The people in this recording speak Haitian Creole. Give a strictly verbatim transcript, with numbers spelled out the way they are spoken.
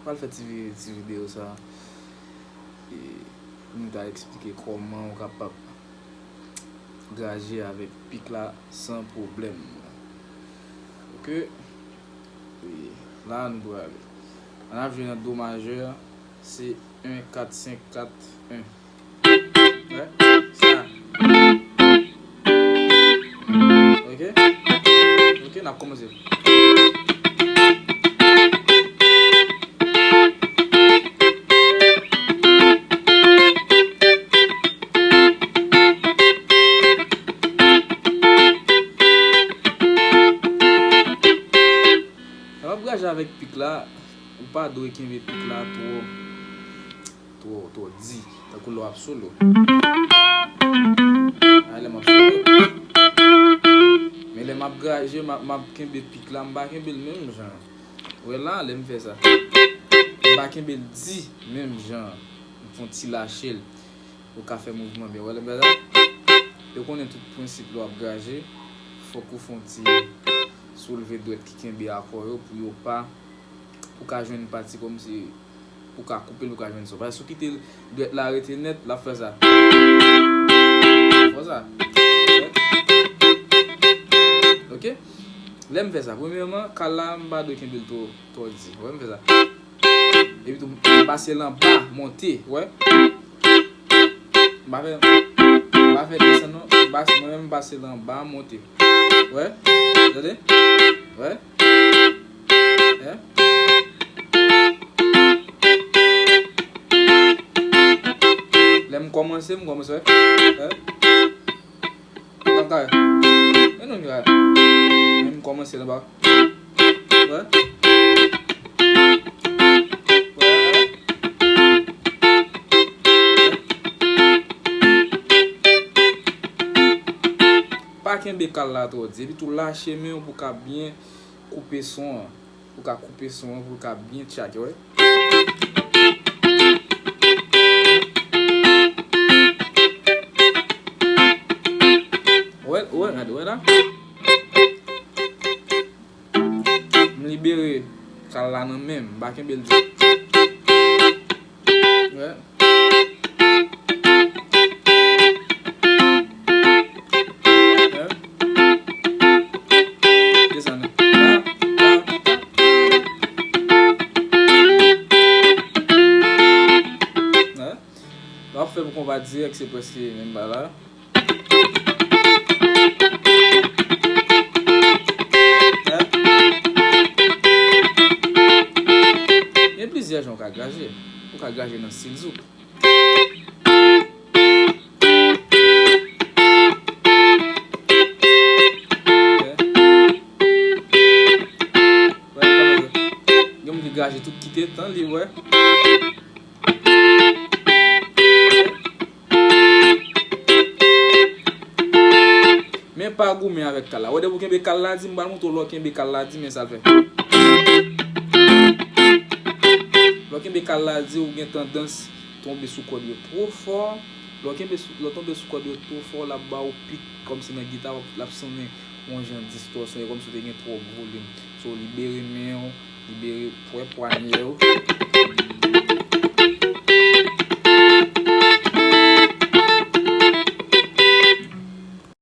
Pral fè ti vi-, ti videyo sa, e, pou nou ta eksplike kòman ou kapab graje avèk pik la san pwoblèm. Oke? E la nou prale. Ann ap jwe nan do majè, se en kat senk kat en. Wè, sa. Oke? Oke, n ap kòmanse. Lè w ap graje avèk pik la, ou pa dwe kenbe pik la twò twò, twò di, tankou lè w ap solo. A, lè m ap solo. Men lè m ap graje, m ap, m ap kenbe pik la, m pa kenbe l menm jan. Ou wè la, lè m fè sa. M pa kenbe l di menm jan. M fè yon ti lache l. Ou ka fè mouvman byen. Ou wè lè m fè sa? Yo konnen tout prensip lè w ap graje. Fòk ou fè yon ti soulve dwèt ki kenbe akò yo pou yo pa, pou ka jwenn pati kòmsi pou ka koupe l, pou ka jwenn son. Paske si w kite dwèt la rete nèt, l ap fè sa. Fè sa. Oke? Lè m fè sa, premyèman, kal la, m pa dwe kenbe l twò, twò di. Wè, m fè sa. Epi tou, m pase l anba, monte. Wè? M pa fè, m pa fè desann non. M pase, mwen menm, m pase l anba, monte. Wè? Tande? Wè? Hein? Lè m kòmanse, m kòmanse, wè. Hein? Tande. E nou la. Lè m kòmanse la ba. Wè. Wè. Pa kenbe kal la twò di. Epi tou lache men w pou w ka byen koupe son an. Pou w ka koupe son an, pou l ka byen tchake, wè. Wè, wè, gade, wè la. M libere kal la nan men m, m pa kenbe l di. Wè. Wè. Desann. Wè. W ap fè pou konba dirèk, se prèske menm bagay la. Gen plizyè jan w ka graje. Ou ka graje nan stil zouk. Gen moun ki graje tout kite tan li, wè. Men pa goumen avèk kal la. Wè, depi w kenbe kal la di, m pral montre w lè w kenbe kal la di, men sa l fè. Lè w kenbe kal la di, ou gen tandans tonbe sou kòd yo twò fò. Lè w kenbe sou, lè w tonbe sou kòd yo twò fò, l ap ba w pik, kòmsi nan gita, l ap sonnen yon jan distòsyon, e kòmsi w te gen twòp volim. So, libere men w, libere pwè pwanyè w.